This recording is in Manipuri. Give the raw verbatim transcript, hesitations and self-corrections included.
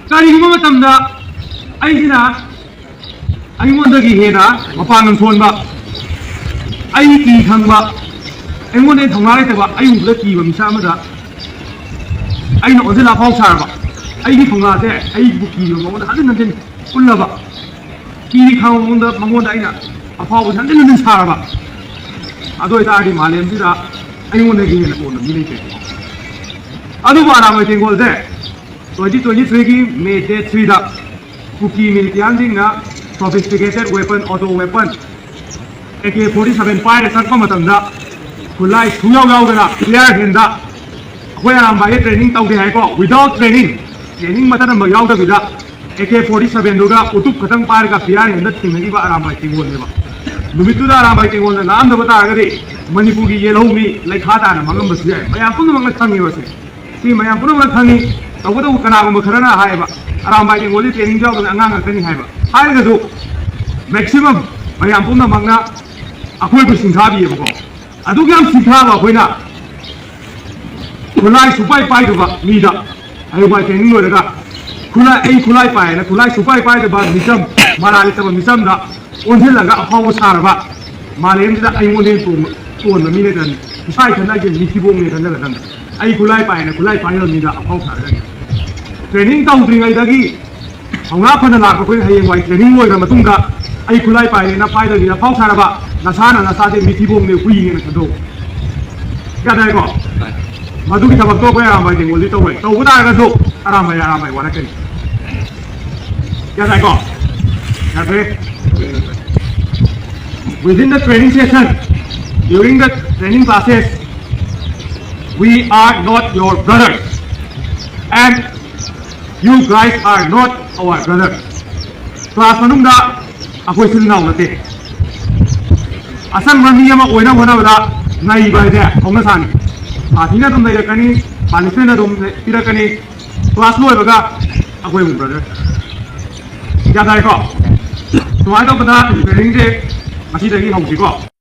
ꯀꯔꯤꯒꯨꯝꯕ ꯃꯇꯝꯗ ꯑꯩꯁꯤꯅ ꯑꯩꯉꯣꯟꯗꯒꯤ ꯍꯦꯟꯅ ꯃꯄꯥꯡꯒꯜ ꯁꯣꯟꯕ, ꯑꯩ ꯀꯤ ꯈꯪꯕ, ꯑꯩꯉꯣꯟꯗ ꯊꯧꯅꯥ ꯂꯩꯇꯕ, ꯑꯩ ꯎꯕꯗ ꯀꯤꯕ ꯃꯤꯁꯛ ꯑꯃꯗ ꯑꯩꯅ ꯑꯣꯟꯁꯤꯜꯂ ꯑꯐꯥꯎ ꯁꯥꯔꯕ, ꯑꯩꯒꯤ ꯊꯧꯅꯥꯁꯦ ꯑꯩꯕꯨ ꯀꯤꯕ ꯃꯉꯣꯟꯗ ꯍꯟꯖꯤꯟ ꯍꯟꯖꯤꯟ ꯎꯠꯂꯕ, ꯀꯤ ꯈꯪꯕ ꯃꯉꯣꯟꯗ, ꯃꯉꯣꯟꯗ ꯑꯩꯅ ꯑꯐꯥꯎꯕ ꯍꯟꯖꯤꯟ ꯍꯟꯖꯤꯟ ꯁꯥꯔꯕ, ꯑꯗꯨ ꯑꯣꯏꯇꯥꯔꯗꯤ ꯃꯥꯂꯦꯝꯁꯤꯗ ꯑꯩꯉꯣꯟꯗꯒꯤ ꯍꯦꯟꯅ ꯇꯣꯟꯕ ꯃꯤ ꯂꯩꯇꯦ꯫ ꯑꯗꯨꯕꯨ ꯑꯔꯥꯝꯕꯥꯏ ꯇꯦꯡꯒꯣꯜꯁꯦ twenty twenty-threeꯒꯤ May date threeꯗ ꯀꯨꯀꯤ militiaꯁꯤꯡꯅ sophisticated weapon, auto weapon, AK forty seven ꯄꯥꯏꯔ ꯆꯠꯄ ꯃꯇꯝꯗ ꯈꯨꯠꯂꯥꯏ ꯁꯨꯡꯌꯥꯎ ꯌꯥꯎꯗꯅ ꯐꯤꯌꯥꯔ ꯍꯦꯟꯗ ꯑꯩꯈꯣꯏ ꯑꯔꯥꯝꯕꯥꯏꯒꯤ training ꯇꯧꯗꯦ ꯍꯥꯏꯀꯣ, without training, training ꯃꯇꯠ ꯑꯃ ꯌꯥꯎꯗꯕꯤꯗ AK forty sevenꯗꯨꯒ ꯎꯇꯨꯞ ꯈꯛꯇꯪ ꯄꯥꯏꯔꯒ ꯐꯤꯌꯥꯔ ꯍꯦꯟꯗ ꯊꯦꯡꯅꯈꯤꯕ ꯑꯔꯥꯝꯕꯥꯏ ꯇꯦꯡꯒꯣꯜꯅꯦꯕ꯫ ꯅꯨꯃꯤꯠꯇꯨꯗ ꯑꯔꯥꯝꯕꯥꯏ ꯇꯦꯡꯒꯣꯜꯅ ꯂꯥꯛꯑꯝꯗꯕ ꯇꯥꯔꯒꯗꯤ ꯃꯅꯤꯄꯨꯔꯒꯤ ꯌꯦꯜꯍꯧꯃꯤ ꯂꯩꯈꯥ ꯇꯥꯅ ꯃꯥꯡꯉꯝꯕꯁꯨ ꯌꯥꯏ꯫ ꯃꯌꯥꯝ ꯄꯨꯝꯅꯃꯛꯅ ꯈꯪꯉꯦꯕ ꯁꯤ꯫ ꯁꯤ ꯃꯌꯥꯝ ꯄꯨꯝꯅꯃꯛꯅ ꯈꯪꯉꯤ꯫ ꯇꯧꯕꯇꯕꯨ ꯀꯅꯥꯒꯨꯝꯕ ꯈꯔꯅ ꯍꯥꯏꯌꯦꯕ, "ꯑꯔꯥꯝꯕꯥꯏ ꯇꯦꯡꯒꯣꯜꯗꯤ training ꯌꯥꯎꯗꯅ ꯑꯉꯥꯡ ꯉꯥꯛꯇꯅꯤ" ꯍꯥꯏꯕ꯫ ꯍꯥꯏꯔꯒꯁꯨ maximum ꯃꯌꯥꯝ ꯄꯨꯝꯅꯃꯛꯅ ꯑꯩꯈꯣꯏꯕꯨ ꯁꯤꯡꯊꯥꯕꯤꯌꯦꯕꯀꯣ꯫ ꯑꯗꯨꯛ ꯌꯥꯝ ꯁꯤꯡꯊꯥꯕ ꯑꯩꯈꯣꯏꯅ ꯈꯨꯠꯂꯥꯏ ꯁꯨꯄꯥꯏ ꯄꯥꯏꯗꯕ ꯃꯤꯗ, ꯍꯌꯦꯡꯋꯥꯏ training ꯂꯣꯏꯔꯒ ꯈꯨꯠꯂꯥꯏ, ꯑꯩ ꯈꯨꯠꯂꯥꯏ ꯄꯥꯏꯌꯦꯅ ꯈꯨꯠꯂꯥꯏ ꯁꯨꯄꯥꯏ ꯄꯥꯏꯗꯕ ꯃꯤꯆꯝ, ꯃꯔꯥꯜ ꯂꯩꯇꯕ ꯃꯤꯆꯝꯗ ꯑꯣꯟꯁꯤꯜꯂꯒ ꯑꯐꯥꯎꯕ ꯁꯥꯔꯕ, ꯃꯥꯂꯦꯝꯁꯤꯗ ꯑꯩꯉꯣꯟꯗ ꯍꯦꯟꯅ ꯇꯣꯟꯕ, ꯇꯣꯟꯕ ꯃꯤ ꯂꯩꯇ꯭ꯔꯅꯤ꯫ ꯏꯁꯥ ꯏꯊꯟꯗ ꯑꯩꯁꯦ ꯃꯤꯊꯤꯕꯣꯡꯅꯦ ꯈꯟꯖꯔꯒꯅꯤ꯫ ꯑꯩ ꯈꯨꯠꯂꯥꯏ ꯄꯥꯏꯌꯦꯅ ꯈꯨꯠꯂꯥꯏ ꯄꯥꯏꯗꯕ ꯃꯤꯗ ꯑꯐꯥꯎ ꯁꯥꯔꯒꯅꯤ꯫ Training ꯇꯧꯗ꯭ꯔꯤꯉꯩꯗꯒꯤ ꯊꯧꯅꯥ ꯐꯅ ꯂꯥꯛꯄ ꯑꯩꯈꯣꯏꯅ ꯍꯌꯦꯡꯋꯥꯏ training ꯂꯣꯏꯈ꯭ꯔ ꯃꯇꯨꯡꯗ ꯑꯩ ꯈꯨꯠꯂꯥꯏ ꯄꯥꯏꯔꯦꯅ ꯄꯥꯏꯗꯕꯤꯗ ꯑꯐꯥꯎ ꯁꯥꯔꯕ, ꯅꯁꯥꯅ ꯅꯁꯥꯁꯦ ꯃꯤꯊꯤꯕꯣꯡꯅꯦ, ꯍꯨꯏꯅꯦꯅ ꯈꯟꯗꯣꯛꯎ꯫ ꯒ꯭ꯌꯥꯟ ꯇꯥꯏꯀꯣ? ꯃꯗꯨꯒꯤ ꯊꯕꯛꯇꯣ ꯑꯩꯈꯣꯏ ꯑꯔꯥꯝꯕꯥꯏ ꯇꯦꯡꯒꯣꯜꯗꯤ ꯇꯧꯔꯣꯏ꯫ ꯇꯧꯕ ꯇꯥꯔꯒꯁꯨ ꯑꯔꯥꯝꯕꯥꯏ ꯑꯔꯥꯝꯕꯥꯏ ꯋꯥꯔꯛꯀꯅꯤ꯫ ꯒ꯭ꯌꯥꯟ ꯇꯥꯏꯀꯣ? ꯌꯥꯗ꯭ꯔꯦ? Within the training session, during the training classes, we are not your brothers. And you guys are not our brothers. Class ꯃꯅꯨꯡꯗ ꯑꯩꯈꯣꯏ ꯏꯆꯤꯜ ꯏꯅꯥꯎ ꯅꯠꯇꯦ꯫ ꯑꯆꯝꯕ ꯃꯤ ꯑꯃ ꯑꯣꯏꯅꯕ ꯍꯣꯠꯅꯕꯗ ꯅꯩꯕ ꯍꯥꯏꯁꯦ ꯍꯧꯅ ꯁꯥꯅꯤ꯫ ꯁꯥꯊꯤꯅ ꯑꯗꯨꯝ ꯅꯩꯔꯛꯀꯅꯤ, punishment ꯑꯗꯨꯝ ꯄꯤꯔꯛꯀꯅꯤ꯫ Class ꯂꯣꯏꯕꯒ ꯑꯩꯈꯣꯏ ꯑꯃꯨꯛ brother꯫ ꯒ꯭ꯌꯥꯟ ꯇꯥꯔꯦꯀꯣ? ꯁꯨꯃꯥꯏꯅ ꯇꯧꯗꯅ trainingꯁꯦ ꯉꯁꯤꯗꯒꯤ ꯍꯧꯁꯤꯀꯣ꯫